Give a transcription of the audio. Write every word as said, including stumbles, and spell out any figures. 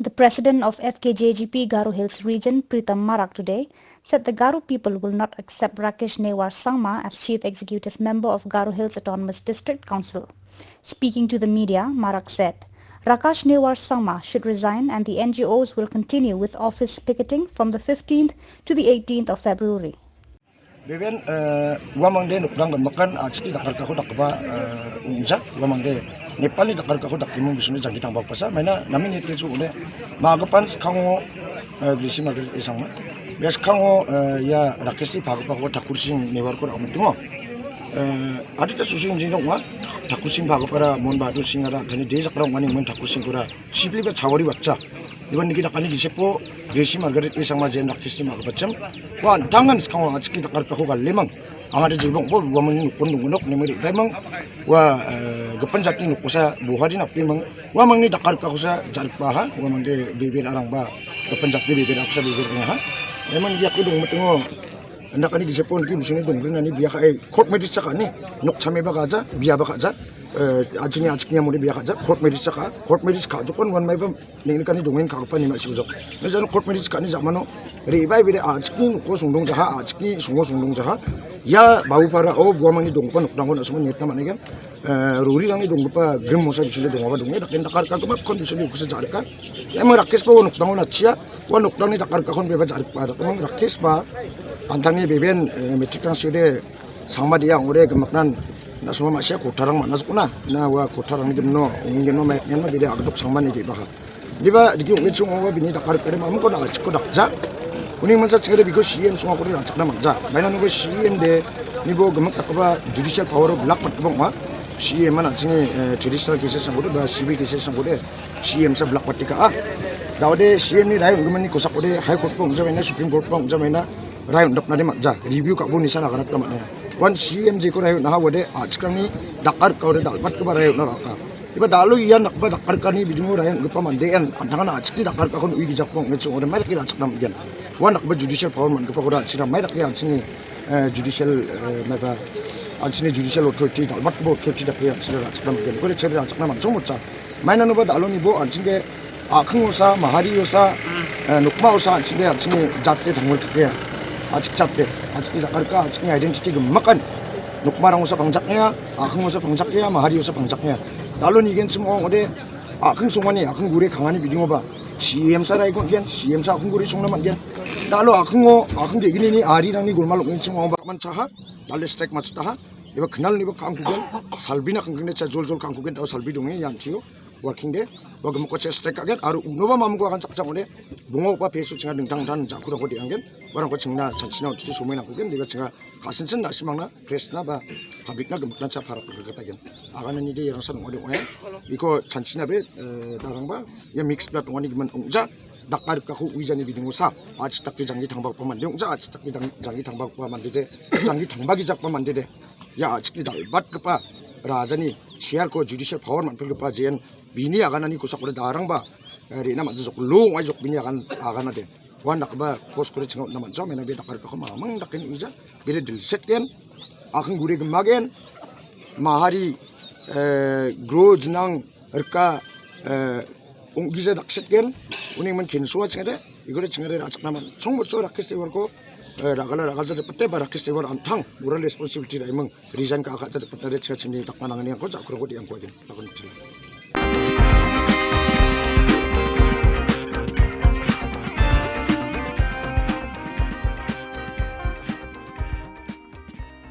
The president of F K J G P Garo Hills region, Pritam Marak, today said the Garo people will not accept Rakesh Newar Sangma as chief executive member of Garo Hills Autonomous District Council. Speaking to the media, Marak said Rakesh Newar Sangma should resign and the N G Os will continue with office picketing from the fifteenth to the eighteenth of February. Beben, eh, uamangde nokrang gimikan, ah, chiki dakarkako dakgipa, eh, ong·ja, uamangde Nepalni dakarkako dakgiming bisingde jangki tangbakbasa, maina name nitlechu ong·ode, magipan skango, eh, Grisi Margaret Sangma. Ia skango, eh, ia Rakeshni pagipako Thakur Singh Newarko ra·mitingo. Eh, adita susu injing ong·a, Thakur Singh pagipara Mon Bahadur Singh ara tani de jakra ong·ani mon Thakur Singh kora Sibliba chawari bacha. Iban niki dakani gisepo Grisi Margaret Sangma jen Rakeshni magipachim. Ua an·tangan skango achiki dakarkako galemang. Angade jibong bo uamangni nokon dongonok neme re·baimang. Ua, eh, gipin jatni nokosa bohari napimang. Uamangni dakarkakosa jarikbaha. Uamangde beber arangba gipin jatni beber akosa beber engaha. Emang niki ako dongmitingo. Indakani gisepo niki bisingni donggrinani bia ka·e court marriage sakani. Nok chameba ka·ja, biaba ka·ja. Eh, ajini achikni amode bia ka·ja, court marriage saka. Court marriage ka·jokon uan maiba neng·nikani dongen ka·gipa nima sibojok. Mejano court marriage ka·ni ja·mano re·bae bede achikni noko songdongjaha, achikni songo songdongjaha. Ia Babuparao buamangni donggipa nokrangko na·simo nirita man·aigen. Eh, rorirangni donggipa grim mosa bisingde dongaba donge, daken dakar ka·gipa kon bisingde ukosa jarika. Emang Rakeshba ua nokdango nachia, ua nokdangni dakarkakon beba jarikba. Dakamang Rakeshba, an·tangni beben, eh, matric rang siode, Sangma dia ong·ode gimiknan na·sima ma·sia kotarang man·a jokna. Na ua kotarangni gimno, ong·e gimno maikngenma bede agdok Sangmani de·baha. Diba digi ong·e chungo bini dakarikare mamko na·achiko dakja. Uni mancha chingare biko C M songakode ra·chakna man·ja. Baina nogo C M de nibo gimik dakgipa judicial power-o black bat gipa ong·a. C M an an·chingni, eh, traditional cases sangkode ba civil cases sangkode C M sa black bat ka·a. Daode C M ni rai ong·giminni kosakode High Court-ba ong·jamaina, Supreme Court-ba ong·jamaina, rai on·daknade man·ja, review ka·bo nisan aganatna man·a. Wan C M jeko rai on·aha uade a·chikrangni dakarikkaode dal·batgipa rai on·a raka. Iba dal·o ian dakgipa dakarikani bidingo rai on·gipa mandeen an·tangan a·chikni dakarikakon uigijakba ong·e ching ore mai dake ra·chakna man·gen. Wan dakgipa judicial power man·gipakode an·chingna mai dake an·chingni, eh, judicial, eh, maiba, an·chingni judicial authority, dal·batgipa authority dake an·chingna ra·chakna man·gen. Uko re·chakna man·chongmotsa. Mainanoba dal·onibo an·chingde a·khingosa, mahariosa, eh, nokmaosa an·chingde an·chingni jate tangolkakea. A·chik jate, a·chikni jakarka, a·chikni identity gimikan. Nokmarangosa pangjaknea, a·khingosa pangjaknea, mahariosa pangjaknea. Dal·o nigenchim ong·ode, a·khing songani, a·khing gure kangani bidingoba C M sa raikon·gen, C M sa a·khing gure songna man·gen. Dal·o a·khingo, a·khing ge·gnini arirangni golmal ong·enchim ong·ode bakman chaha, dal·e strike machitaha. Iba knalniba ka·angkugen, salbina kangkengde cha jol jol ka·angkugen, dal·o salbi donge, ia an·tio. Working day, ua gimikko che strike ka·gen, aro unoba mamungko agan chakchak ong·ode, bonga oba peso chinga dingtang dingtang jakurangko de·anggen, uarangko chingna chanchina on·titi somoi nangkugen, deba chinga ka·sinsin na·simangna, press-na ba public-na gimikna cha parak rikgipagen. Aganani de iarangsan ong·ode ong·aia. Iko chanchina be, eh, darangba, ia mix blood ong·ani gimin ong·ja, dakarikako uijani bidingosa, a·chik dake janggi tangbagipa mande ong·ja, a·chik dake dang-, janggi tangbagipa mande de, janggi tangbagijakba mande de. Ia a·chikni dal·batgipa rajani chair-ko judicial power man·pilgipa jean bini aganani kosakode darangba, eh, re·na man·jajok, lo ong·aijok bini agan, aganade. Uan dakgipa post-kode chinga on·na man·ja, mena bia dakarikako mamung dake uija, bede dilsetgen, a·khing gure gimagen, mahari, eh, gro jinang rika, eh, ong·gija daksetgen, uni man kensoa chingade, igore chingade ra·chakna man-, chongmotso Rakesh Tewarko, eh, ragala ragalja dipete ba Rakesh Tewar an·tang, moral responsibility ra·eming, resign ka·a ka·ja dipetna de chinga chingni dakna nangani angko jakrongko de angko agen, dakon chingade.